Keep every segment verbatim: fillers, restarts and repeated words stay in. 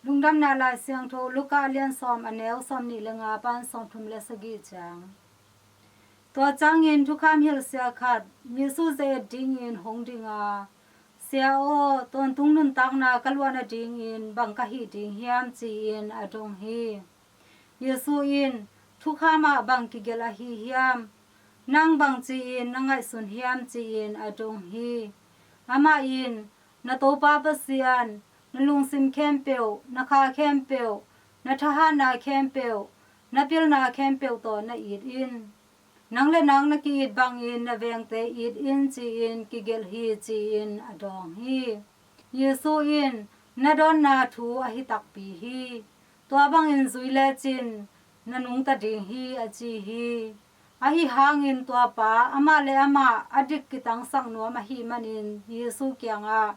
Lungdamna Lai Siangtho, Luka a lian sawm, a neu sawmnih le nga pan sawmthum le sagih ciang. Tua ciangin thukham hilhsia khat Jesu ze-et dingin hong ding a, "Sia aw, tawntung nuntakna ka luah nadingin bang ka hih ding hiam?" ci-in a dong hi. Jesu in, "Thukham ah bang kigelh ahi hiam? Nang bang ci-in na ngaihsun hiam?" ci-in a dong hi. Amah in, "Na Topa Pasian, na lungsim khempeuh, na kha khempeuh, na thahatna khempeuh, na pilna khempeuh tawh na it in. Nang le nang na ki-it bangin na vengte it in," ci-in kigelh hi, ci-in a dawng hi. Jesu in, "Na dawnna thu ahi takpi hi. Tua bangin zui lecin na nungta ding hi," a ci hi. Ahi hangin tua pa amah le amah a dik kitangsak nuam ahih manin Jesu kiangah,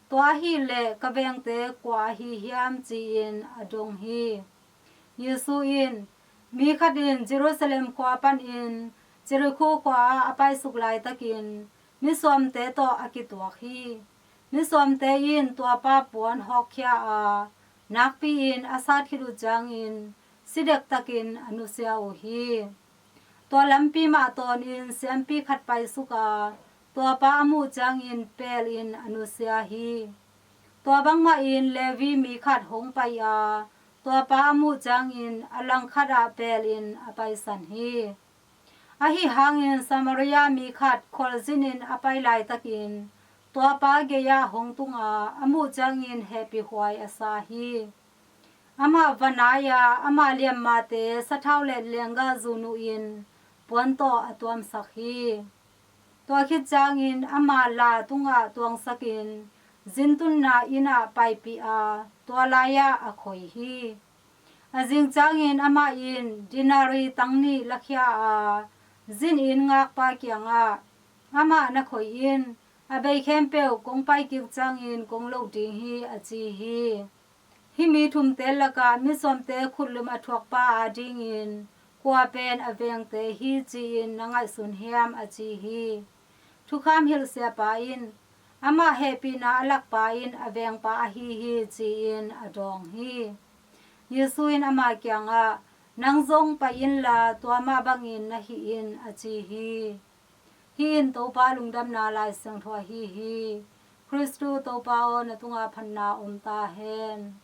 "Tua ahih leh ka vengte kua ahi hiam?" ci-in a dong hi. Jesu in, "Mi khat in Jerusalem khua panin Jericho khua ah a paisuk laitakin misuamte tawh a kituak hi. Misuamte in tua pa puan hawkkhia a, nakpi-in a sat khit uh ciangin si dektakin a nusia uh hi. Tua lampi mah tawnin siampi khat paisuk a, tua pa a muh ciangin pelin a nusia hi. Tua bangmahin Levi mi khat hong pai a, tua pa a muh ciangin a langkhat ah pelin a paisan hi. Ahi hangin Samaria mi khat khualzinin a pai laitakin tua pa gei-ah hong tung a, a muh ciangin hehpihhuai a sa hi. Amah va nai a, amah liammate sathau le leenggah zun uh in puan tawh a tuamsak hi. Tua khit ciangin ama la tungah tuangsakin zintunna inn ah paipih a, tua lai-ah a khoi hi. A zing ciangin amah in denarii tang nih lakhia a, zin inn ngakpa kiangah, 'Amah na khoi in, a bei khempeuh kong paikik ciangin kong loh ding hi,' a ci hi. Hih mi thumte lakah misuamte khutlum a thuakpa adingin kua pen a vengte hi ci-in na ngaihsun hiam?" a ci hi. Thukham hilhsiapa in, "Amah hehpihna a lakpa in a vengpa ahi hi," ci-in a dawng hi. Jesu in ama kiangah, "Nang zong pai inla tua mah bangin na hih in," a ci hi. Hih in Topa Lungdamna Lai Siangtho ahi hi. Khristu Topa aw, na tungah phatna om ta hen.